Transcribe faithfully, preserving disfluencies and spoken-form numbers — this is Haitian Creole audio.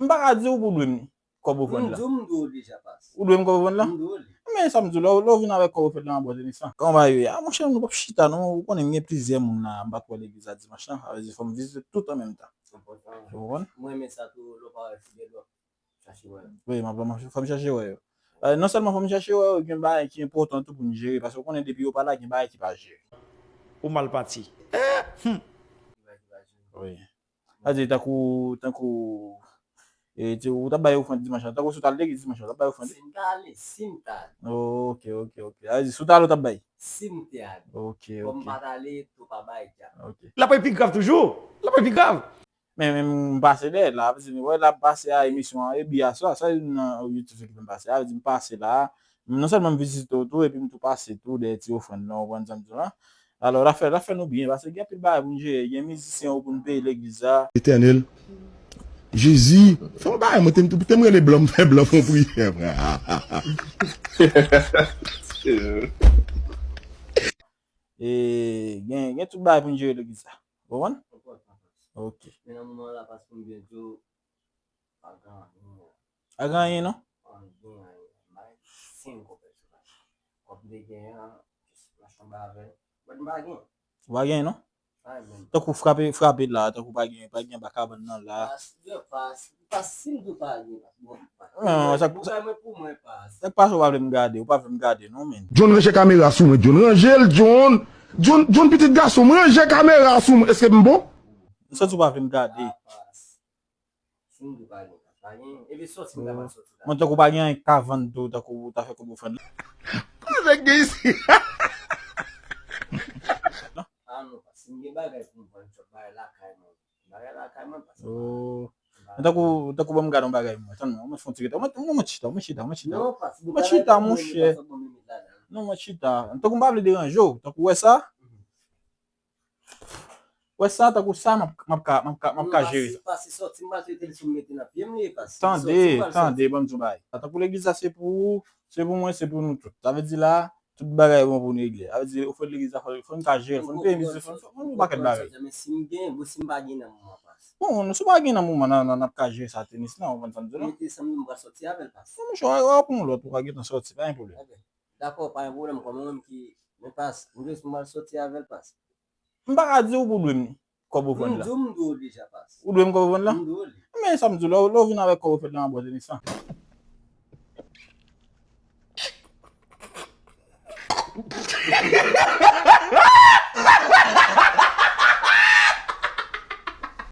M pa ka di w pou w dwe m li. Kòb ofrann la. M di w, m dwe w deja, pas. Ou dwe m kòb ofrann la? M dwe w li. Men sa m di w, lè w, lè w vin avèk kòb ofrann la, m ap bò tenis lan. Kòman bagay yo ye? A, monchè, nou p ap chita, non. Ou konnen m gen plizyè moun la, m pa twò legliz la dimanch lan. Sa vle di, fò m vizite tout an menm tan. Ou konprann? M renmen sa tou, lè w pa wè Fidel, w ap chache wè yo. Wi, m ap, m ap, fò m chache wè yo. Eh, non sèlman fò m chache wè yo, gen bagay ki enpòtan tou pou n jere, paske w konnen depi yo pa la, gen bagay ki pa jere. Ou mal pati. Wi. Sa di tankou, tankou, e, ti, ou t ap bay ofrann dimanch lan. Tankou si w t al legliz dimanch lan, ou t ap bay ofrann. Si m t ale, si m t ale. Ok, ok, ok. Sa di si w t ale, ou t ap bay. Si m te ale. Ok, ok. Kòm m pa t ale, tou pa bay djab. Ok. L ap pi grav toujou. L ap pi grav. Men, men m pase dèyè la, ap di, wè, l ap pase a emisyon an, e bi aswè, sa youn nan objektif ki fè m pase. Sa vle di m pase la, non sèlman m vizite w tou, epi m tou pase tou dèyè ti ofrann nan, ou konprann sa m di w la. Alò, l ap fè, l ap fè nou byen, paske gen anpil bagay pou n jere, gen mizisyen yo pou n peye legliz la. Etènèl, Jezi, fè yon bagay, mwen te, te m rele blan, m fè blan fè yon priyè, frè. E, gen, gen tout bagay pou n jere legliz la. Ou konprann? Ok. Men nan moman la, paske m byen di w, pa gen anyen. Pa gen anyen, non? Pa gen anyen. M pa gen senk goud pèsonèl. Kòb m te genyen an, jis m achte yon bagay avè l. But m pa gen. Ou pa gen, non? Pa gen. Tankou frape, frape la, tankou pa gen, pa gen anba kabann nan la. Pas, yo pas, pas, si m di w pa gen, pas, bon, pas. Non, sa, sa, mwen pou mwen, pas. Sa k pase, ou pa vle m gade, ou pa vle m gade, non, men. John, ranje kamera sou mwen, John, ranje l, John. John, John, pitit gason m, ranje kamera sou mwen. Èske m bon? M santi w pa vle m gade. Ah, pas. Si m di w pa gen, pa gen. Epi sòti, m kapab sòti la. Mwen tankou pa gen anyen k ka vann tou, tankou ou ta fè kòb ofrann. Kote nèg gen isi? Ah non, pas. Si m gen bagay pou m vann, m ap bay lakay mwen. Bagay lakay mwen, pas. Oh. Mwen tankou, tankou ban m gade yon bagay mwen. Tann non, mwen fè yon ti rete. Mwen, mwen, mwen chita, mwen chita, mwen chita. Non, pas. Mwen chita, monchè. Non, mwen chita. Tankou m pa vle deranje w. Tankou wè sa? Wè sa, tankou sa, m ap, m ap ka, m ap ka, m ap ka jere sa. Pase sòti, m pral jete l sou m mete nan pye m, li pase. Tande, tande, ban m di w bagay. Tankou legliz la, se pou ou, se pou mwen, se pou nou tout. Sa vle di la, tout bagay bon pou n regle. Sa vle di, ofrann legliz la, fò, fò n ka jere, fò n peye mizisyen, fò n, fò n, fò n yon pakèt bagay. Men si m gen, bon, si m pa gen nan moman, pas. Bon, si w pa gen nan moman, nan, nan, n ap ka jere sa tenis la, ou konprann sa m di w la? Mete san mil, m pral sòti avè l, pas. Non, monchè, w a, w a pran yon lòt, ou ka gentan sòti, pa gen pwoblèm. Dakò, pa gen pwoblèm, kòman menm ki, men pas, m jis m pral sòti avè l, pas. M pa ka di w pou w dwe m li kòb ofrann la. M di w m dwe w deja, pas. Ou dwe m kòb ofrann la? M dwe w li. Men sa m di w, lè w, lè w vin avèk kòb ofrann la, m ap bò tenis lan.